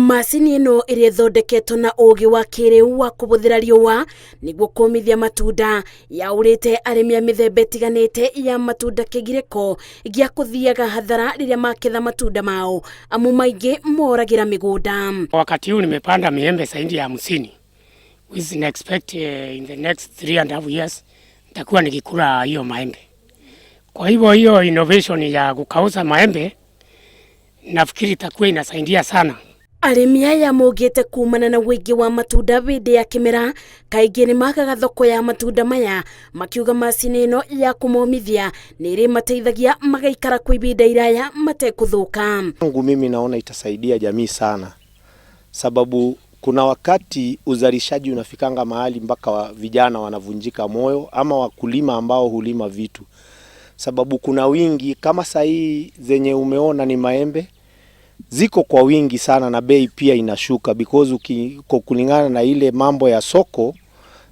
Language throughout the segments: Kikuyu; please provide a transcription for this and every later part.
Macini ĩno ĩrĩa ĩthondeketwo na ũũgĩ wa kĩrĩu wa kũhũthĩra riũa nĩguo kũmithia matunda yaũrĩte arĩmi a mĩthemba ĩtiganĩte ya matunda kĩgirĩko gĩa kũthiaga hathara rĩrĩa maketha matunda mao amu maingĩ moragĩra mĩgũnda. Wakati huu nimepanda miembe zaidi ya 50, which na expect in the next 3.5 years nitakuwa nikikula hiyo maembe. Kwa hivyo hiyo innovation ya kukausha maembe nafikiri itakuwa inasaidia sana. Arĩmi aya maugĩte kumana na ũingĩ wa matunda hĩndĩ ya kĩmera kaingĩ nĩ magaga thoko ya matunda maya, makiuga macini ĩno ya kũmomithia nĩ ĩrĩmateithagia magaikara kwa ihinda iraya matekũthũka. Kwangu mimi naona itasaidia jamii sana, sababu kuna wakati uzalishaji unafikanga mahali mpaka vijana wanavunjika moyo ama wakulima ambao hulima vitu, sababu kuna wingi kama sahii zenye umeona ni maembe ziko kwa wingi sana na bei pia inashuka because kulingana na ile mambo ya soko,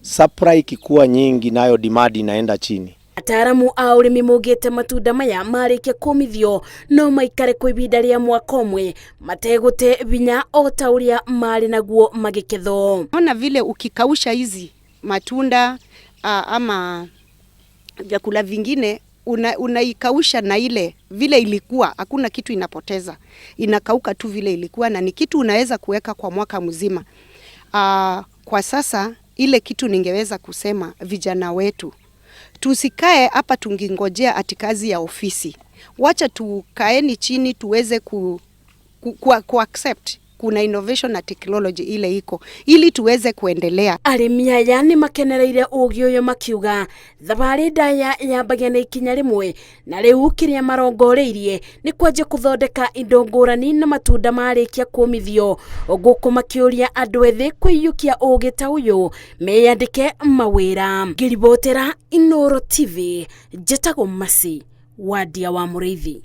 supply ikikuwa nyingi nayo demand inaenda chini. Ataaramu a ũrĩmi maugĩte matunda maya marĩkia kũmithio no maikare kwa ihinda rĩa mwaka ũmwe mategũte vinya o ta ũrĩa marĩ naguo magĩkethwo. Ona vile ukikausha hizi matunda ama vyakula vingine, unaikausha na ile vile ilikuwa, hakuna kitu inapoteza, inakauka tu vile ilikuwa, na ni kitu unaweza kuweka kwa mwaka mzima. Kwa sasa ile kitu ningeweza kusema, vijana wetu tusikae hapa tungingojea ati kazi ya ofisi. Wacha tukaeni chini tuweze ku accept kuna innovation na technology ile iko ili tuweze kuendelea. Arĩmi aya nĩ makenereire ũũgĩ ũyũ makiuga thabarĩ ndaya yambagia na ikinya rĩmwe na rĩu kĩrĩa marongoreirie nĩ kwanjia kũthondeka indo ngũrani na matunda marĩkia kũmithio, gũkũ makĩũria andũ ethĩ kũiyũkia ũũgĩ ta ũyũ meyandĩke mawĩra. Ngĩribotera Inooro TV, njĩtagwo Mercy Wandia wa Mũrĩithi.